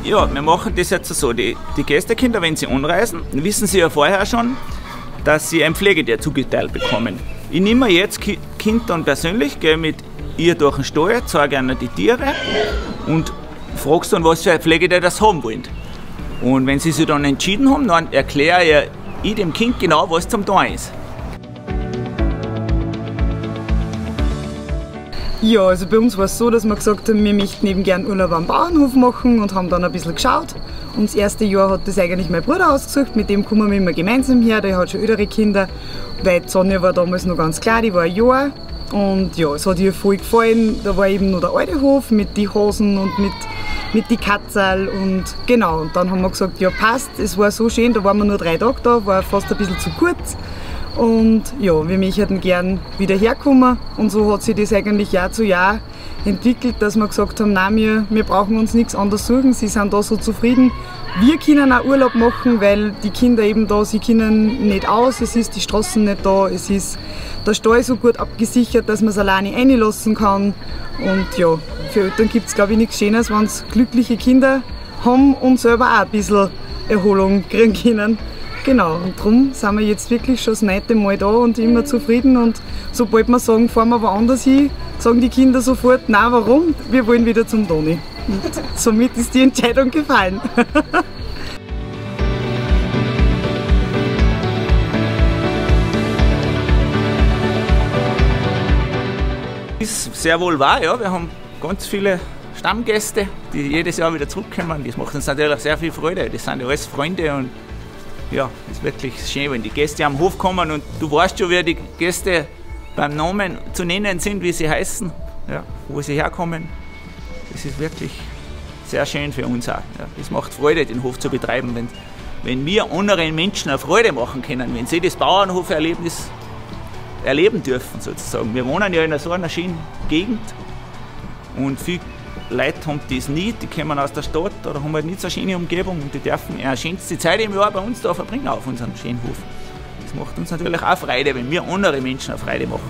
Ja, wir machen das jetzt so. Die Gästekinder, wenn sie anreisen, wissen sie ja vorher schon, dass sie ein Pflegetier zugeteilt bekommen. Ich nehme jetzt Kind dann persönlich, gehe mit ihr durch den Stall, zeige ihnen die Tiere und frage dann, was für ein Pflegetier das haben wollen. Und wenn sie sich dann entschieden haben, dann erkläre ich dem Kind genau, was zum tun ist. Ja, also bei uns war es so, dass wir gesagt haben, wir möchten eben gern Urlaub am Bauernhof machen und haben dann ein bisschen geschaut. Und das erste Jahr hat das eigentlich mein Bruder ausgesucht, mit dem kommen wir immer gemeinsam her, der hat schon ältere Kinder, weil die Sonja war damals noch ganz klein, die war ein Jahr. Und ja, es hat ihr voll gefallen, da war eben noch der alte Hof mit den Hosen und mit den Katzerl und genau. Und dann haben wir gesagt, ja passt, es war so schön, da waren wir nur 3 Tage da, war fast ein bisschen zu kurz. Und ja, wir möchten gern wieder herkommen und so hat sich das eigentlich Jahr zu Jahr entwickelt, dass wir gesagt haben, nein, wir brauchen uns nichts anderes suchen, sie sind da so zufrieden. Wir können auch Urlaub machen, weil die Kinder eben da, sie können nicht aus, es ist die Straßen nicht da, es ist der Stall so gut abgesichert, dass man es alleine reinlassen kann. Und ja, für Eltern gibt es, glaube ich, nichts Schöneres, wenn sie glückliche Kinder haben und selber auch ein bisschen Erholung kriegen können. Genau, und darum sind wir jetzt wirklich schon das 9. Mal da und immer zufrieden. Und sobald wir sagen, fahren wir woanders hin, sagen die Kinder sofort, nein, warum? Wir wollen wieder zum Toni. Und somit ist die Entscheidung gefallen. Ist sehr wohl wahr, ja. Wir haben ganz viele Stammgäste, die jedes Jahr wieder zurückkommen. Das macht uns natürlich sehr viel Freude. Das sind ja alles Freunde und ja, ist wirklich schön, wenn die Gäste am Hof kommen und du weißt schon, wer die Gäste beim Namen zu nennen sind, wie sie heißen, ja, wo sie herkommen. Das ist wirklich sehr schön für uns auch. Ja, es macht Freude, den Hof zu betreiben, wenn wir anderen Menschen eine Freude machen können, wenn sie das Bauernhoferlebnis erleben dürfen sozusagen. Wir wohnen ja in so einer schönen Gegend und viele Leute haben das nicht, die kommen aus der Stadt oder haben halt nicht so eine schöne Umgebung und die dürfen die schönste Zeit im Jahr bei uns da verbringen auf unserem schönen Hof. Das macht uns natürlich auch Freude, wenn wir andere Menschen eine Freude machen